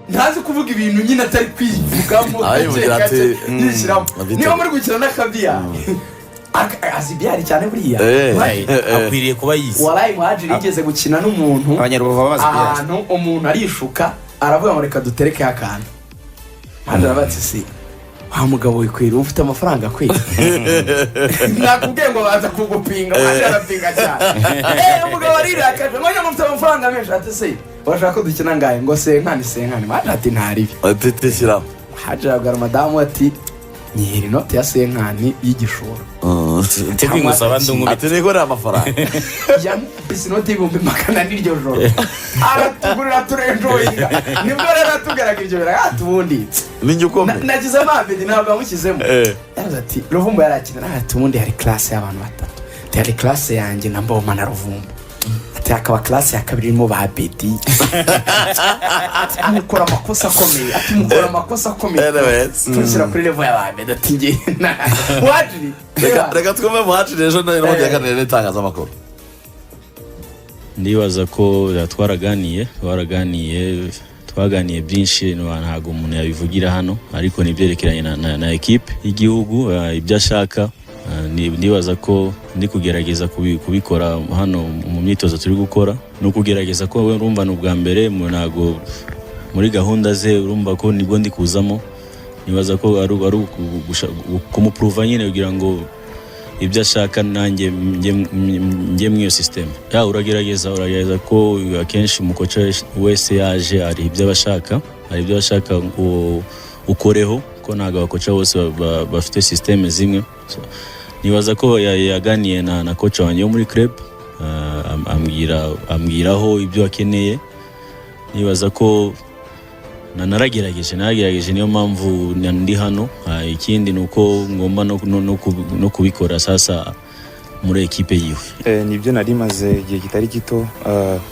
Ntazi kuvuga ibintu nyine atari kwivugamo. Arayivugira gake ati, gake, yishyiramo. Niba muri gukina n'akabiyari, azi biyari cyane buriya. Akwiriye kuba yize. Warayi, Muhajiri yigeze gukina n'umuntu Abanyarubavu baba bazi biyari. ahantu, umuntu arishuka, aravuga ngo reka duterekeho akantu. Hano aravuga ati: "Si wa mugabo wikwira ufite amafaranga akwiye?" Nakubwiye ngo baza kugupinga. Muhajiri arapinga cyane. Umugabo arirakaje ngo njye mufite amafaranga menshi. Ati: "Se urashaka ko dukina ngahe?" Ngo 50, 50. Muhajiri ati: "Ntaribi." Ati: "Shyiraho." Muhajiri abwira madamu ati: "Nyihera inoti ya 50 y'igishoro." Tekwingusaba ndungu. Ati: "Nikorere amafaranga." Yamukubise inoti y'400,000 iryo joro, aratugurira, turenjoyinga. Nibwo rero atubwiraga ibyo biraga ati: "Ubundi Ninjye ukomeye." Nagize amabedi, ntabwo yamushyizemo. Yaravuze ati: "Ruvumbu yarakina." Nawe ati: "Ubundi hari classe y'abantu batatu." Ati: "Hari classe yanjye na Mboma na Ruvumbu." Ati: "Hakaba classe ya kabiri irimo ba Bedi." Ati: "Mukora amakosa akomeye." Ati: "Mukora amakosa akomeye." Anyways. Tunshyira kuri level ya ba Bedi. Ati: "Nge Muhajiri." Reka twumve Muhajiri ejo n'ubundi yaganiriye n'itangazamakuru. Ndibaza ko twaraganiye, twaganiye byinshi, ntabwo umuntu yabivugira hano, ariko ni ibyerekeranye na ekipe y'igihugu, ibyo ashaka. Ndibaza ko ndi kugerageza kubikora hano mu myitozo turi gukora, ni ukugerageza ko we urumva ni ubwa mbere ntabwo muri gahunda ze, urumva ko nibwo ndi kuzamo. Nibaza ko ari kumupuruva nyine kugira ngo ibyo ashaka nanjye njye muri iyo système. Ya, uragerageza ko akenshi umukoca wese yaje hari ibyo aba ashaka, hari ibyo aba ashaka ngo ukoreho, ko ntabwo abakoca bose bafite système zimwe. So, nibaza ko yaganiye na coach wanjye wo muri club, ambwiraho ibyo akeneye. Nibaza ko naragerageje, niyo mpamvu ndi hano. Ikindi ni uko ngomba no kubikora sasa muri ekipe yiwe. Nibyo, nari maze igihe kitari gito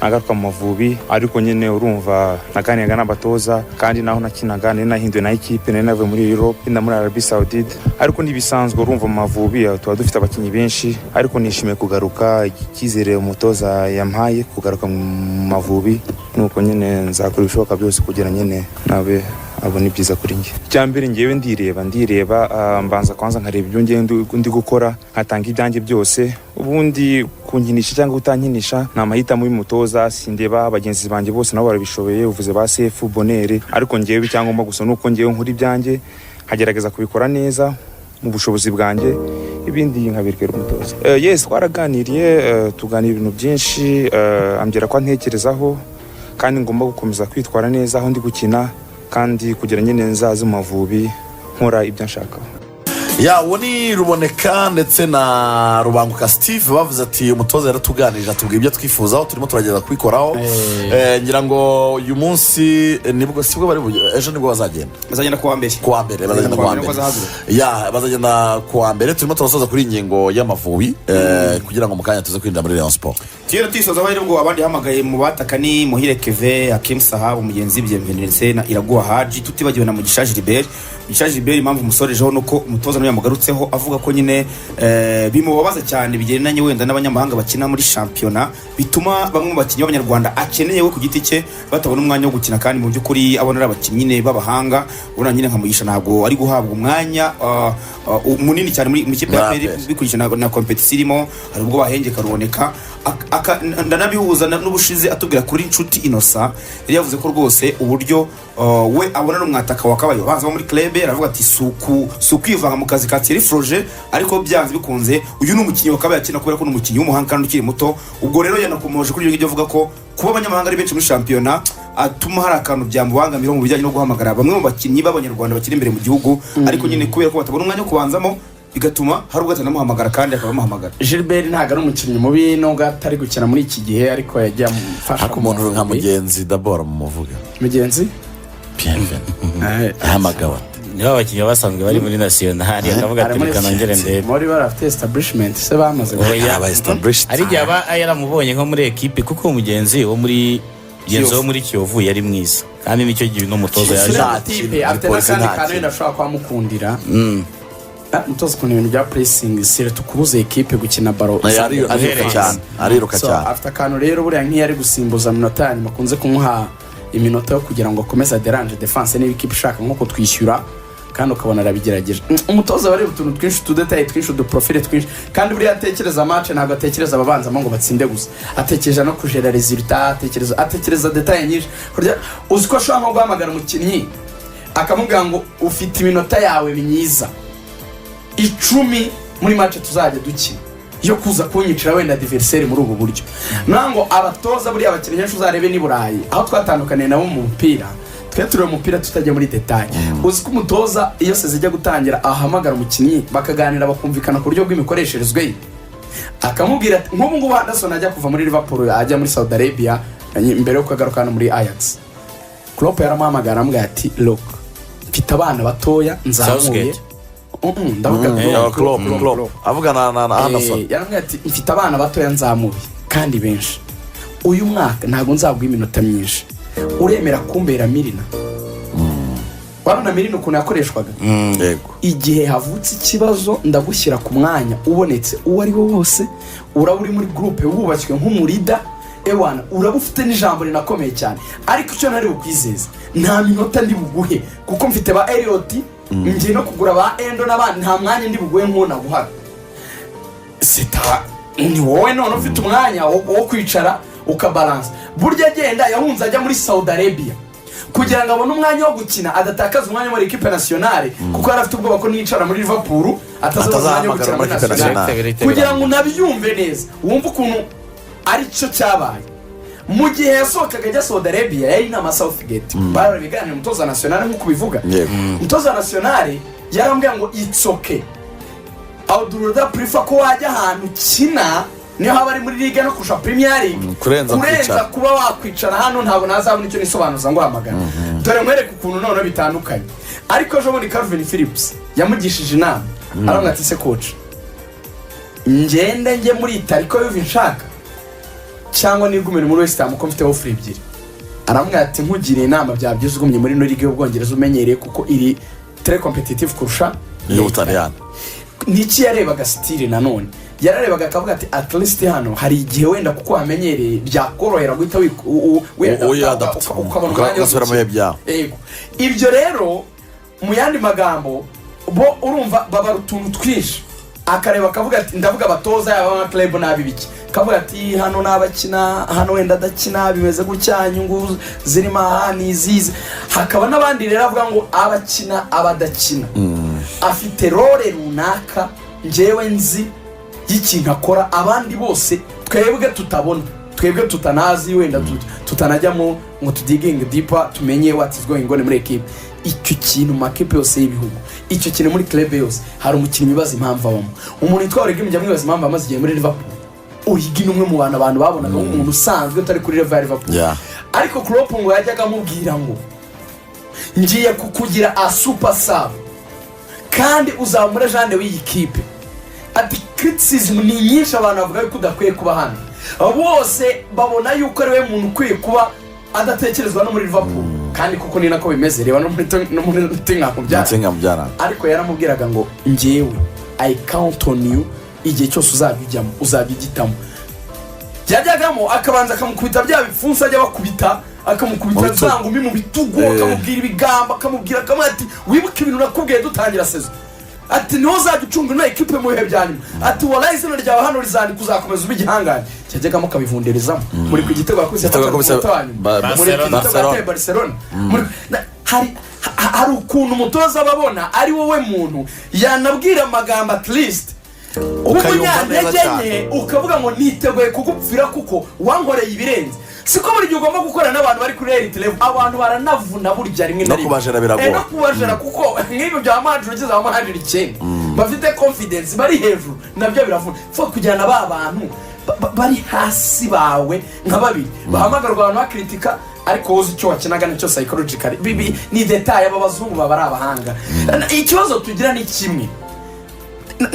nagaruka mu Mavubi, ariko nyine urumva naganiraga n'abatoza, kandi naho nakinaga nari nahinduwe na ekipe, nari navuye muri Europe nda muri Arabie Saoudite, ariko ntibisanzwe. Urumva mu Mavubi tuba dufite abakinnyi benshi, ariko nishimiye kugaruka. Icyizere umutoza yampaye kugaruka mu Mavubi, nuko nyine nzakora ibishoboka byose kugira nyine nabe abona ibyiza kuri njye. Icya mbere ngewe ndireba, mbanza kwanza nkareba ibyo ngewe ndi gukora, nkatanga ibyanjye byose. Ubundi kunkinisha cyangwa kutankinisha ni amahitamo y'umutoza. Sindeba bagenzi banjye, bose nabo barabishoboye, uvuze ba Sefu, Bonere, ariko ngewe icyangombwa gusa ni uko ngewe nkora ibyanjye, nkagerageza kubikora neza mu bushobozi bwanjye, ibindi nkabibwira umutoza. Yes, twaraganiriye, tuganira ibintu byinshi, ambwira ko antekerezaho kandi ngomba gukomeza kwitwara neza aho ndi gukina, kandi kugira nyine nzaze mu Mavubi nkora ibyo nshaka. Ya, uwo ni Ruboneka ndetse na Rubanguka Steve. Bavuze ati: "Umutoza yaratuganirije, atubwira ibyo twifuzaho, turimo turageza kubikoraho." Ngira ngo uyu munsi nibwo, sibwo bari ejo nibwo bazagenda. Bazagenda kuwa mbere. Kuwa mbere bazagenda, kuwa mbere. Nibwo bazahaguruka. Ya, bazagenda kuwa mbere. Turimo turasoza kuri iyi ngingo y'Amavubi, kugira ngo mu kanya tuze kwinjira muri Rayon Sport. Tugenda tuyisoza aho ubwo abandi hamagaye mu bataka ni Muhire Keve, Hakim Sahabo, Mugenzi Bienvenu ndetse na Iraguha Haji, tutibagiwe na Mugisha Gilbert. Mugisha Gilbert, impamvu umusorejeho ni uko umutoza nawe yamugarutseho, avuga ko nyine bimubabaza cyane bigendanye wenda n'abanyamahanga bakina muri shampiyona, bituma bamwe mu bakinnyi b'Abanyarwanda akeneye we ku giti cye batabona umwanya wo gukina, kandi mu by'ukuri abona ari abakinnyi nyine b'abahanga. Ubona nyine nka Mugisha ntabwo ari guhabwa umwanya munini cyane muri mu ikipe ya Muri APR, APR. bikurikije na compétition irimo. Hari ubwo bahengeka Ruboneka. Ndanabihuza n'ubushize atubwira kuri Nshuti Innocent, yari yavuze ko rwose uburyo we abona n'umwataka wakabaye abanza wo muri club. Aravuga ati: Si ukwivanga mu kazi ka Thierry Froger, ariko byanze bikunze uyu ni umukinnyi wakabaye akina, kubera ko ni umukinnyi w'umuhanga kandi ukiri muto." Ubwo rero yanakomoje kuri ibyo ngibyo, avuga ko kuba abanyamahanga ari benshi muri shampiyona atuma hari akantu byamubangamira mu bijyanye no guhamagara bamwe mu bakinnyi b'Abanyarwanda bakiri imbere mu gihugu, ariko nyine kubera ko batabona umwanya wo kubanzamo, bigatuma hari ubwo atanamuhamagara kandi akaba amuhamagara. Gilbert ntabwo ari umukinnyi mubi nubwo atari gukina muri iki gihe, ariko yagiye amufasha. Ariko umuntu nka Mugenzi dabora mumuvuga. Mugenzi. Bienvenu yahamagawe ate? Nibo abakinnyi basanzwe bari muri nationale, akavuga ati: Ari muri "Reka nongere ndebe." Muri bari bafite establishment se bamaze Oya. Aba established. Hari igihe aba yaramubonye nko muri ekipe, kuko mugenzi wo muri Kiyovu yari mwiza, kandi nicyo gihe n'umutoza yaje. Nta Tipe kintu, afite muri polisi n'akandi nta kantu kintu. wenda ashobora kuba amukundira. Umutoza ukunda ibintu bya pressing, surtout kubuza ekipe gukina ballon. Ariruka cyane, ariruka So, cyane. afite akantu rero buriya nk'iyo ari gusimbuza minota ya nyuma akunze kumuha. Iminota yo kugira ngo akomeze aderanje défense, niba ikipe ishaka nko kutwishyura, kandi ukabona arabigerageje. Umutoza aba areba utuntu twinshi, utudétails twinshi, uduprofile twinshi, kandi buriya atekereza match, ntabwo atekereza ababanzamo ngo batsinde gusa, atekereza no kujera résultat, atekereza détails nyinshi. Uzi ko ashobora nko guhamagara umukinnyi akamubwira ngo ufite iminota yawe myiza 10 muri match tuzajya dukina yo kuza kunyicira wenda adversaire muri ubu buryo. Ngo abatoza buriya, abakinnyi benshi uzarebe n'i Burayi aho twatandukaniye nabo mu mupira, twe tureba umupira tutajya muri détails. Uzi ko umutoza iyo saison ijya gutangira ahamagara umukinnyi, bakaganira, bakumvikana ku buryo bw'imikoresherezwe ye, akamubwira ati nk'ubu ngubu Henderson ajya kuva muri Liverpool ajya muri Saudi Arabia mbere yo kugaruka hano muri Ajax, Klopp yaramuhamagara, aramubwira ati: "Look, mfite abana batoya nzamuye." Southgate. Ndavuga Klopp. Klopp, Klopp avugana na Henderson. Yaramubwira ati: "Mfite abana batoya nzamuye kandi benshi, uyu mwaka ntabwo nzaguha iminota myinshi, uremera kumbera Milner?" Warabona Milner ukuntu yakoreshwaga. Yego. "Igihe havutse ikibazo ndagushyira ku mwanya ubonetse uwo ari wo wose, uraba uri muri groupe wubashywe nk'umuleader, ewana uraba ufite n'ijambo rinakomeye cyane, ariko icyo ntari bukwizeza, nta minota ndi buguhe kuko mfite ba Elliott, ngiye no kugura ba Endo n'abandi, nta mwanya ndi buguhe nk'uwo naguhaga. Sita ni wowe none ufite umwanya wo kwicara ukabalansa." Burya agenda yahunze ajya muri Saudi Arabia kugira ngo abone umwanya wo gukina, adatakaza umwanya muri équipe nationale, kuko yari afite ubwoba ko niyicara muri Liverpool atazabona umwanya wo gukina muri Atazahamagara muri équipe nationale. nationale. Kugira ngo unabyumve neza, wumve ukuntu aricyo cyabaye, mu gihe yasohokaga ajya Saudi Arabia yari inama Southgate, barabiganira, umutoza nationale nk'uko ubivuga. Umutoza nationale yarambwiye ngo: "It's okay, I would rather prefer ko wajya ahantu ukina, niyo haba ari muri ligue no kurusha Premier League, Kurenza kurenza kwicara. kuba wakwicara hano, ntabwo nazabona icyo nisobanuza ngo hamagara." Dore nkwereke ukuntu noneho bitandukanye. Ariko ejo bundi Kalvin Phillips yamugishije inama, aramubwira ati: "Se coach, ngende njye muri Italy ko yuva nshaka, cyangwa nigumire muri West Ham ko mfite offer ebyiri?" Aramubwira ati: "Nkugiriye inama, byaba byiza ugumye muri ino ligue y'Ubwongereza umenyereye, kuko iri très compétitive kurusha y'Ubutaliyani." Niki yarebaga? Style nanone yararebaga akavuga ati: "At least hano hari igihe wenda kuko wamenyereye byakorohera guhita wenda Uyadapta. ukabona umwanya wo Ugasubira mu bihe gukina." byawe. Yego. Ibyo rero, mu yandi magambo, bo urumva babara utuntu twinshi, akareba akavuga ati, ndavuga abatoza yaba nka club nabi biki, akavuga ati hano nabakina, hano wenda adakina, bimeze gutya, inyungu zirimo aha ni izizi. Hakaba n'abandi rero avuga ngo abakina, abadakina, afite role runaka njyewe nzi y'ikintu akora abandi bose twebwe tutabona, twebwe tutanazi, wenda tutanajyamo ngo tudiginge deeper tumenye what is going on muri ekipe. Icyo kintu mu makipe yose y'ibihugu, icyo kintu muri club yose, hari umukinnyi ubaza impamvu abamo. Umuntu witwa Origi, mujya mwibaza impamvu amaze igihe muri Liverpool? Origi ni umwe mu bantu abantu babonaga nk'umuntu usanzwe utari kuri level ya Liverpool. Ariko Klopp ngo yajyaga amubwira ngo: "Ngiye kukugira a super sub kandi uzaba muri légende w'iyi kipe." Ati: "Criticism ni nyinshi, abantu bavuga yuko udakwiye kuba hano, bose babona yuko ari we muntu ukwiye kuba adatekerezwa no muri Liverpool." Kandi kuko ni nako bimeze, reba no muri Nottingham Nottingham byaranze. Ariko yaramubwiraga ngo: "Njyewe I count on you, igihe cyose uzajya ujyamo uzajya ugitamo." Yajyagamo akabanza akamukubita bya bipfunsi ajya bakubita, akamukubita Mu bitugu. za ngumi mu bitugu, akamubwira ibigambo, akamubwira, akamubwira ati: "Wibuke ibintu nakubwiye dutangira saison," ati: "Niho uzajya ucunga ino ekipe mu bihe bya nyuma," ati: "Waraye izina ryawe hano rizandika, uzakomeza uba igihangange." Cyajyagamo akabivunderezamo. Muri ku gitego yakubise Igitego Fatal ku yakubise munota wa nyuma. Muri ku gitego Barcelona. yateye Barcelona. Hari ukuntu umutoza aba abona ari wowe muntu yanabwira amagambo at least Ukayumva neza w'umunyantege cyane. nke, ukavuga ngo niteguye kugupfira kuko wankoreye ibirenze. Siko buri gihe ugomba gukorana n'abantu bari kuri elite level, abantu baranavuna burya rimwe na No rimwe. kubajera biragora. No kubajera, kuko nk'ibyo bya muhajiri, ugize ba muhajiri 9 bafite confidence bari hejuru, nabyo biravuna. Fo kujyana ba bantu bari hasi bawe nka babiri bahamagarwa, abantu bakritika, ariko wowe uzi icyo wakinaga nicyo psychologically. Bibi ni détail, aba bazungu baba ari abahanga. Ikibazo tugira ni kimwe.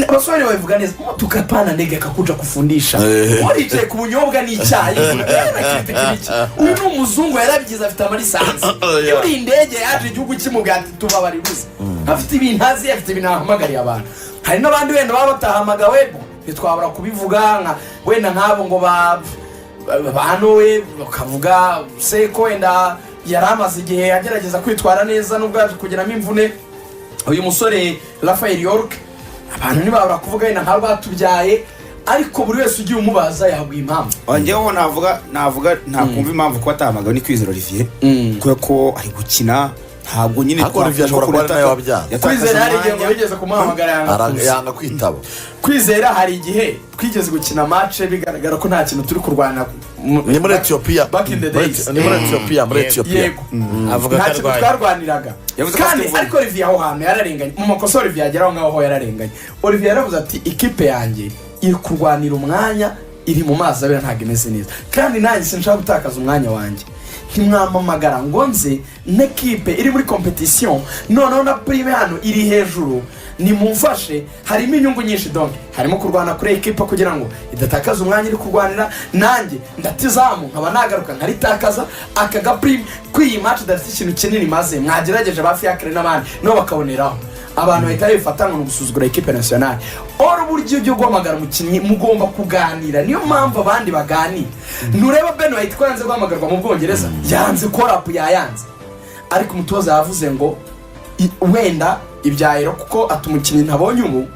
Abasore babivuga neza, tukapana ndege akakuja kufundisha. Waricaye ku bunyobwa n'icyayi, nakritika ibiki? Uyu ni umuzungu, yarabyize, afite amalicence. Yuriye indege yaje igihugu kimubwira ati tubabarira, uzi afite ibintu azi, afite ibintu ahamagariye abantu. Hari n'abandi wenda baba batahamagawe, ntitwabura kubivuga, nka wenda nk'abo ngo ba banowe bakavuga se ko wenda Yari amaze igihe agerageza kwitwara neza nubwo yaje kugeramo imvune. Uyu musore Rafael York, abantu ntibabura kuvuga wenda nka rwatubyaye, ariko buri wese ugiye umubaza yaguha impamvu. Njyewe navuga ntakumva impamvu kuba atahamagawe ni Kwizera Olivier, kubera ko ari gukina, ntabwo nyine Ariko Olivier ashobora kuba ari nawe wabyanze. Kwizera hari igihe ngo bigeze kumuhamagara yanga kuza. Yanga kwitaba. Kwizera hari igihe twigeze gukina match bigaragara ko nta kintu turi kurwana Ni muri Etiyopiya. Back in the days. Ni muri Etiyopiya, muri Yego. Etiyopiya. Yego. Avuga ko Nta kintu arwaye. twarwaniraga. Yavuze ko Kandi afite imvune. ariko Olivier aho hantu yararenganye. Mu makosa Olivier agera aho ngaho ho yararenganye. Olivier yaravuze ati: "Ikipe yanjye iri kurwanira umwanya, iri mu mazi abira, ntabwo imeze neza, kandi nanjye sinshaka gutakaza umwanya wanjye. Ntimwampamagara ngo nze n'ekipe iri muri compétition, noneho na prime hano iri hejuru, nimumfashe." Harimo inyungu nyinshi, donc harimo kurwana kuri ekipa kugira ngo idatakaza umwanya iri kurwanira, nanjye ndatizamu nkaba nagaruka nkaritakaza aka ga prime ko iyi match idafite ikintu kinini maze mwagerageje ba Fiacre n'abandi nabo bakaboneraho. Abantu bahita babifata ngo ni ugusuzugura équipe nationale. Or uburyo byo guhamagara umukinnyi mugomba kuganira, niyo mpamvu abandi baganira. Ntureba Ben White ko yanze guhamagarwa mu Bwongereza, yanze call-up, yayanze, ariko umutoza yavuze ngo wenda ibyayero kuko ati umukinnyi ntabonye ubu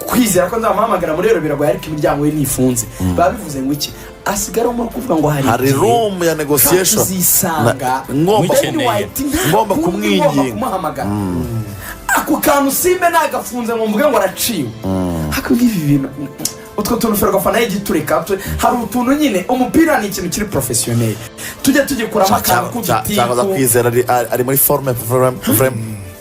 kwizera ko nzamuhamagara muri rero biragoye, ariko imiryango ye ntifunze. Biba bivuze ngo iki? Asigara muri kuvuga ngo hari Hari igihe room ya negotiation. tuzisanga Ngomba Ben White nta ngomba kundi ngomba kumwinginga. Kumuhamagara ako kantu simbe nagafunze ngo mvuge ngo araciwe. Ariko ibi bintu, utwo tuntu Ferwafa nayo ijya itureka. Hari utuntu nyine, umupira ni ikintu kiri professionnel, tujye tugikuramo akantu Cyangwa k'udutiku. Kwizera ari muri forme, forme.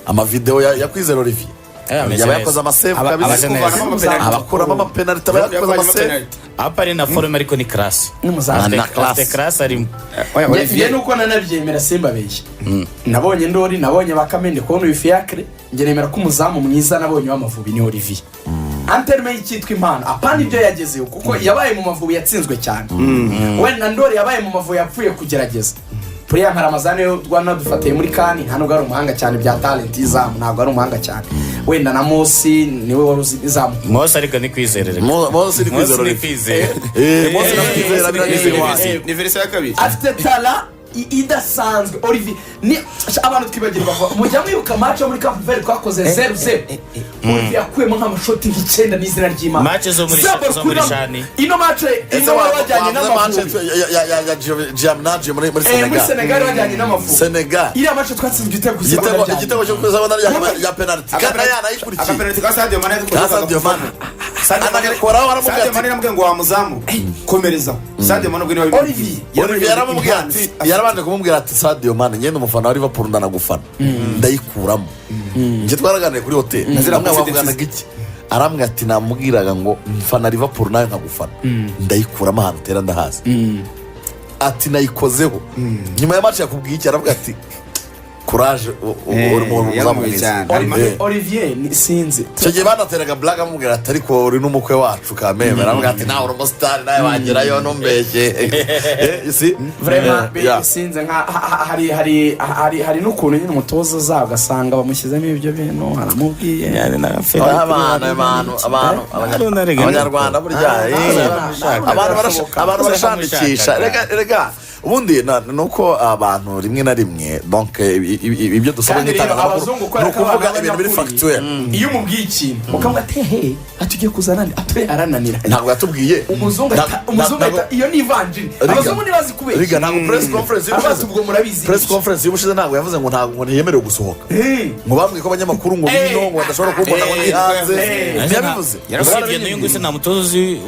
Amavideo ya Kwizera Olivier Ameze yaba neza. yakoze ama save Aba kabisa. ari kuvanamo amapenaliti. Abakuramo amapenaliti, aba yakoze Yavanamo ama save. penaliti. Apa ari na forme, ariko ni classe. N'umuzamu. Na classe. Afite classe arimo. Oya, Njye Olivier nuko nanabyemera, simbabeshye, nabonye Ndori, nabonye Bakame, ndi kubona uyu Fiacre. Njye nemera ko umuzamu mwiza nabonye w'Amavubi ni Olivier en termes y'icyitwa impano, apana ibyo yagezeho, kuko yabaye mu Mavubi yatsinzwe cyane. Wenda Ndori yabaye mu Mavubi yapfuye kugerageza. Buriya nka Ramazani yo rwanadufatiye muri CAN, nta nubwo ari umuhanga cyane bya talent y'izamu, ntabwo ari umuhanga cyane. Wenda na Mosi niwe wari uzi izamu. Mose ariko ni Kwizera reka. Mose ni Mose Kwizera ni Olivier. Kwizera. Mose na Kwizera birageze iwanyu. Ni version ya kabiri. Afite talent idasanzwe Olivier. Ni abantu twibagirwa vuba. Mujya mwibuka match yo muri Cape Verde twakoze 0-0? Olivier yakuyemo nk'amashoti nk'icyenda n'izina ry'Imana. Match zo muri Zabo zo muri kuramo. Shani. Ino match Ese ino wari wajyanye wavuze match n'Amavubi ya Giamnaji muri Muri Senegal. Senegal wajyanye n'Amavubi. Senegal. Iriya match twatsinzwe igitego ku Igitego izina. Igitego cyo kuzabona rya penalty kandi yanayikurikiye. Akapenaliti ka Sadio Mane. Ka Sadio Mane. Anagakoraho, aramubwira Sadio ati Mane yaramubwiye ngo: "Wa muzamu, komereza." Sadio Mane ubwo niwe Olivier. Olivier yaramubwiye ati, yarabanje kumubwira ati: "Sadio Mane, ngende umufana wa Liverpool, ndanagufana, ndayikuramo." Njye twaraganiriye kuri hoteli. Nazira Namwe confidence. bavuganaga iki? Arambwira ati: "Namubwiraga ngo mfana Liverpool, nawe nkagufana, ndayikuramo, ahantu utera ndahazi." Ati: "Nayikozeho." Nyuma ya match yakubwiye iki? Aravuga ati: "Courage, uri mu muzamu Yaramuye mwiza." cyane. Olivier sinzi. Icyo gihe banateraga blague, amubwira ati: "Ariko uri n'umukwe wacu kameme." Aravuga ati: "Nawe uri umusitari, nawe wagerayo ntumbeshye." Si Vraiment Yeah. sinzi nka hari n'ukuntu nyine umutoza aza ugasanga bamushyizemo ibyo bintu aramubwiye. Abantu abanyarwanda burya abantu abantu barashandikisha. Reka ubundi ni uko abantu rimwe na rimwe, donc ibyo dusaba Kandi rero nk'itangazamakuru abazungu ni kubera ko ukuvuga abana ibintu biri b'abanyakuri, factuel. Iyo umubwiye ikintu ukavuga ati: "Hehe," ati: "Ugiye kuzana nde?" Ati: "Arananira." Ntabwo yatubwiye. Umuzungu umuzungu ahita iyo ni ivanjiri. Abazungu ntibazi kubeshya. Riga, ntabwo press conference Abazi y'ubushize ubwo murabizi. Press conference y'ubushize ntabwo yavuze ngo ntabwo ngo ntiyemerewe gusohoka, ngo bambwiye ko abanyamakuru ngo bino ngo badashobora kumubona ngo ni hanze. Ntiyabivuze. Usibye n'uyu nguyu se, nta mutoza uzi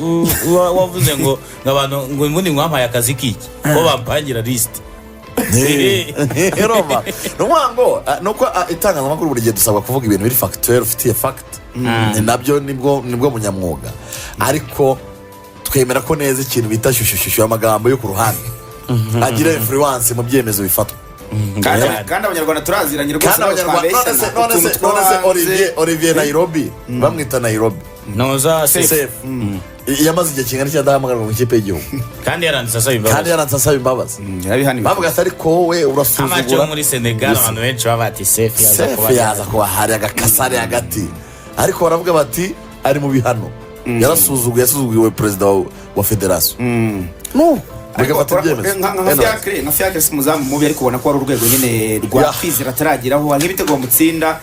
wavuze ngo abantu ngo ubundi mwampaye akazi k'iki ko bampangira lisite? Urumva, ni ukuvuga ngo ni uko itangazamakuru buri gihe dusabwa kuvuga ibintu biri factuel, ufitiye fact. Ni nabyo nibwo munyamwuga, ariko twemera ko neza ikintu bita shyushyushyushyu, amagambo yo ku ruhande agira influence mu byemezo bifatwa. Kandi abanyarwanda turaziranye rwose. Kandi Ntabwo abanyarwanda none se twabeshyana none se utuntu two none se hanze. Olivier Nairobi, bamwita Nairobi Noza Sefu. Sefu yamaze igihe kingana iki adahamagarwa mu ikipe y'igihugu? Kandi yaranditse asaba Kandi imbabazi. yaranditse asaba imbabazi. Yarabihaniwe. Bavuga ati: "Ariko wowe Amace yo urasuzugura." muri Senegal, abantu benshi baba bati: "Sefu yaza Sefu kuba yaza kuba hari agakasare hagati," ariko baravuga bati: "Ari mu bihano, yarasuzuguye, yasuzuguye perezida wa federasiyo." No. Bagafata ibyemezo. Nka Anyways. Fiacre si umuzamu mubi, ariko ubona ko ari urwego nyine rwa Kwizera atarageraho. Hari nk'ibitego bamutsinda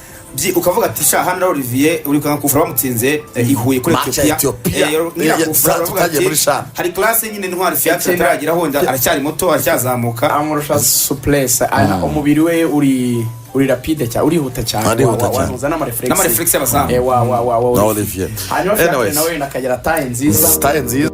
ukavuga ati: "Sha, hano Olivier uri kwanga kufura bamutsinze i Huye kuri Match ya Ethiopia." Ethiopia. Nk'iriya kufura uravuga tutagiye ati, muri CHAN. Hari classe nyine Ntwari Fiacre atarageraho, wenda aracyari muto, aracyazamuka. Amurusha souplesse, umubiri we uri rapide cyane, urihuta cyane. Arihuta cyane. Wahuza n'amareflex N'amareflex y'abazamu. Wa Na Olivier. Hanyuma Fiacre Anyways. nawe wenda akagira taille nziza. Taille nziza.